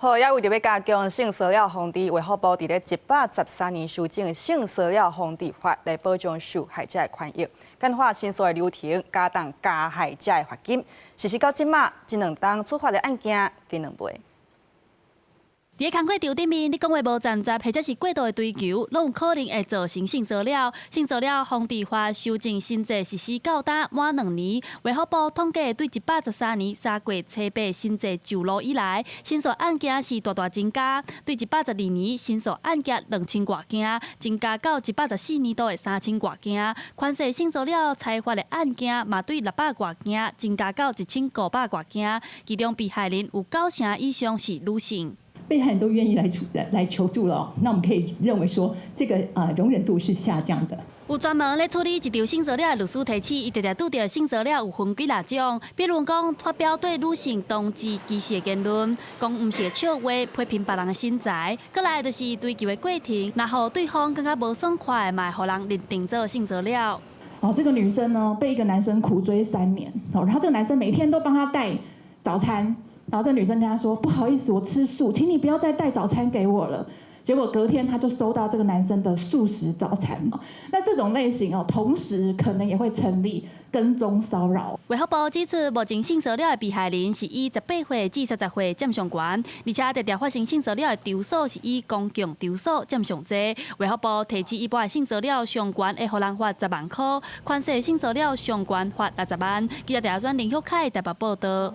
好，也為著欲加強性騷擾防治，衛福部佇咧113年修正性騷擾防治法，來保障受害者的權益，簡化申訴的流程，加重加害者的罰金。實施到這馬，這兩冬處罰的案件近兩倍。佇工課場頂面，你講話無攙雜，或者是過度的追求，攏有可能會造成性騷擾。性騷擾防治法修正新制實施到今滿2年，衛福部統計對113年3月初八新制上路以來，申訴案件是大大增加。對112年申訴案件2000外件，增加到114年度的3000外件。寬恕性騷擾裁罰的案件嘛，對600外件，增加到1500外件。其中被害人有九成以上是女性。被害人都願意來求助了，那我們可以認為說，這個啊容忍度是下降的。有專門咧處理這場性騷擾的律師提醒，伊常常拄著性騷擾有分幾若種，比如講發表對女性同志歧視的言論，講毋是的笑話，批評別人的身材，閣來就是追求的過程，若予對方感覺無爽快，嘛會予人認定做性騷擾。哦，這個女生呢，被一個男生苦追3年，哦，然後這個男生每天都幫她帶早餐。然後這女生跟他說：“不好意思，我吃素，請你不要再帶早餐給我了。”結果隔天他就收到這個男生的素食早餐。那這種類型哦，同時可能也會成立跟蹤騷擾。衛福部指出，目前性騷擾的被害人是以18歲至30歲佔上懸，而且常常發生性騷擾的場所是以公共場所佔上濟。衛福部提示，一般的性騷擾上懸會予人罰10萬箍，寬恕性騷擾上懸罰60萬。記者鄭選林旭凱台北報道。